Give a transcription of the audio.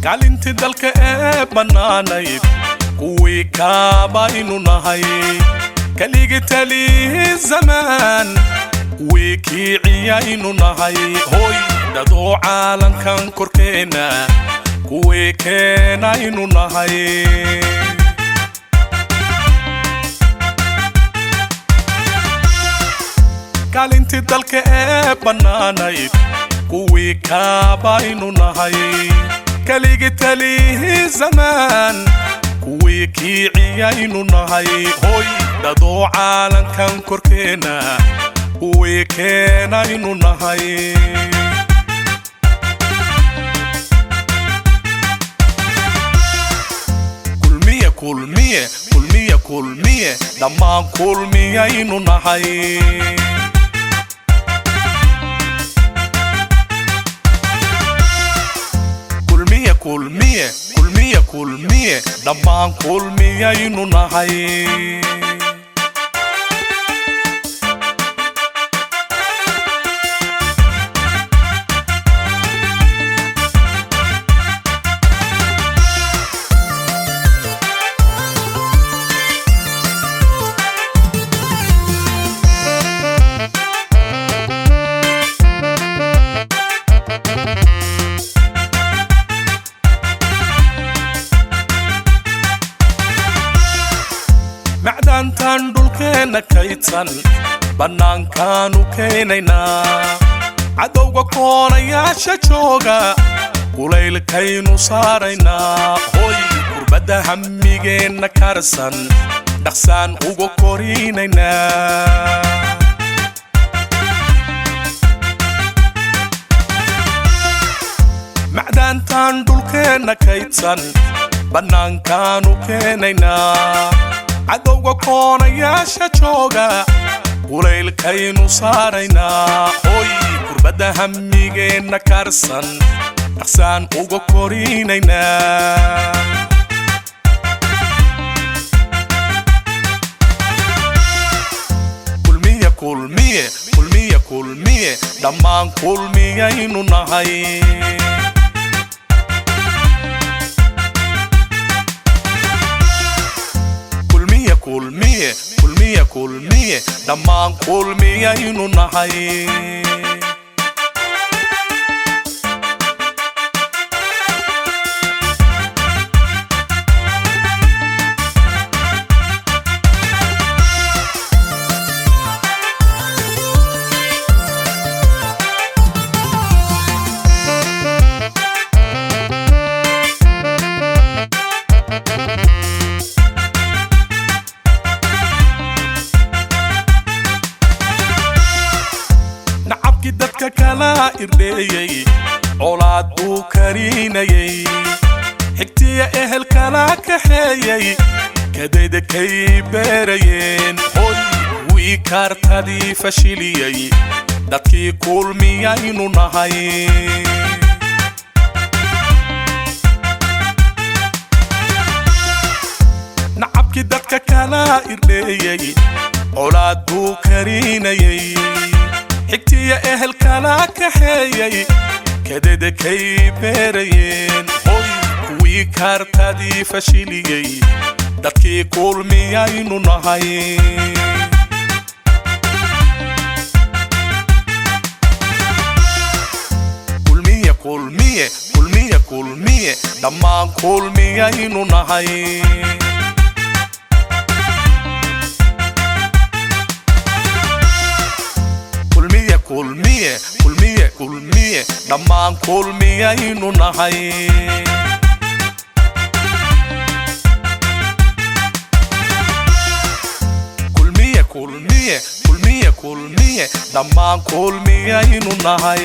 Kaalintii dalka ee bannaanayd kuwii kaabaynu nahay. Kaligi tali zamaan kuwii kiiciyaynu nahay. Hoy dadoo caalankan korkeenna kuwii keenaynu nahay. Kaalintii dalka ee bannaanayd kuwii kaabaynu nahay. Kaligi tali zamaan kuwii kiiciyaynu nahay. Hoy dadoo caalankan korkeenna kuwii keenaynu nahay. Kulmiye kulmiye kulmiye kulmiye dhammaan kulmiyaynu nahay. Kulmiye kulmiye kulmiye kulmiye dhammaan kulmiyaynu nahay. Macdaantan dhulkeenna kaydsan bannaankaanu keenaynaa. Cadowga koonayaasha jooga kulaylkaynu saaraynaa. Hoy kurbadda hammigeenna karsan dhaqsaan uga korinaynaa. Macdaantan dhulkeenna kaydsan bannaankaanu keenaynaa. Cadowga koonayaasha jooga kulaylkaynu saaraynaa. Hoy kurbadda hammigeenna karsan dhaqsaan uga korinaynaa. Kulmiye kulmiye kulmiye kulmiye dhammaan kulmiyaynu nahay. Kulmiye kulmiye kulmiye kulmiye dhammaan kulmiyaynu nahay. Nacabkii dadka kala irdheeyey colaad buu karinayey. Xigtiya ehel kala kaxeeyey kadaydakay beerayeen. Hoy kuwii kaartadii fashiliyey dadkii kulmiyaynu nahay. Nacabkii dadka kala irdheeyey colaad buu karinayey. Xigtiya ehel kala kaxeeyey kadadakay beerayeen. Hoy kuwii kaartadii fashiliyey dadkii kulmiyaynu nahay. Kulmiye kulmiye kulmiye kulmiye dhammaan kulmiyaynu nahay. Kulmiye kulmiye kulmiye kulmiye dhammaan kulmiyaynu nahay. Kulmiye kulmiye kulmiye kulmiye dhammaan kulmiyaynu nahay.